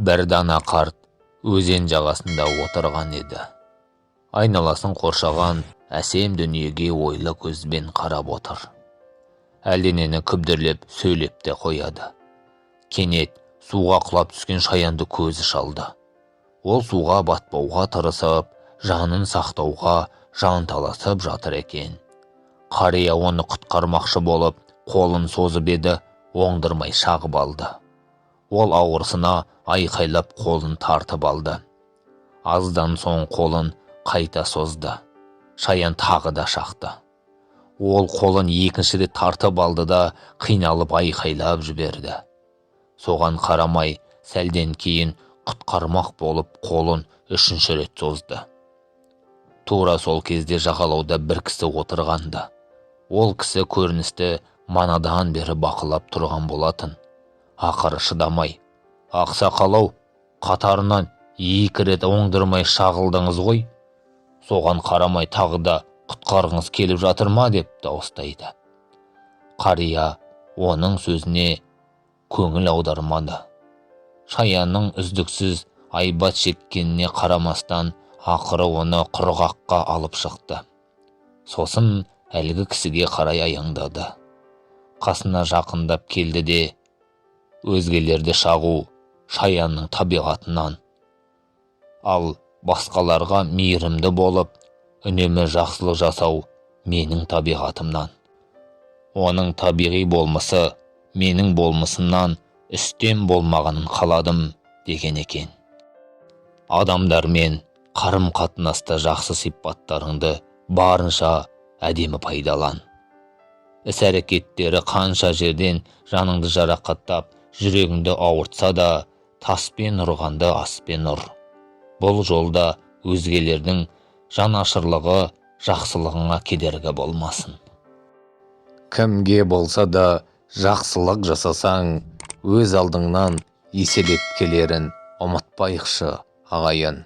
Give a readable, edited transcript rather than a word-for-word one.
Бір дана қарт өзен жағасында отырған еді. Айналасын қоршаған әсем дүниеге ойлы көзбен қарап отыр. Әлденені күбдірлеп сөйлеп те қояды. Кенет суға құлап түскен шаянды көзі шалды. Ол суға батпауға тырысып, жанын сақтауға жанталасып жатыр екен. Қария оны құтқармақшы болып, қолын созып еді, оңдырмай шағып алды. Ол ауырсына айқайлап, қолын тартып алды. Аздан соң қолын қайта созды. Шаян тағы да шақты. Ол қолын екінші рет тартып алды да, қиналып айқайлап жіберді. Соған қарамай, сәлден кейін құтқармақ болып қолын үшінші рет созды. Тура сол кезде жағалауда бір кісі отырғанды. Ол кісі көріністі манадан бері бақылап тұрған болатын. Ақыры шыдамай: «Ақсақал-ау, қатарынан екі рет оңдырмай шағылдыңыз ғой, соған қарамай тағы да құтқарғыңыз келіп жатыр ма?» – деп дауыстайды. Қария оның сөзіне көңіл аудармады. Шаянның үздіксіз айбат шеккеніне қарамастан, ақыры оны құрғаққа алып шықты. Сосын әлгі кісіге қарай аяңдады. Қасына жақындап келді де: «Өзгелерді шағу шаянның табиғатынан, ал басқаларға мейірімді болып, үнемі жақсылық жасау менің табиғатымнан. Оның табиғи болмысы менің болмысымнан үстем болмағанын қаладым», – деген екен. Адамдармен қарым-қатынаста жақсы сипаттарыңды барынша әдемі пайдалан. Іс-әрекеттері қанша жерден жаныңды жарақаттап, жүрегіңді ауыртса да, таспен ұрғанды аспен ұр. Бұл жолда өзгелердің жанашырлығы жақсылығыңа кедергі болмасын. Кімге болса да жақсылық жасасаң, өз алдыңнан еселеп келерін ұмытпайықшы, ағайын.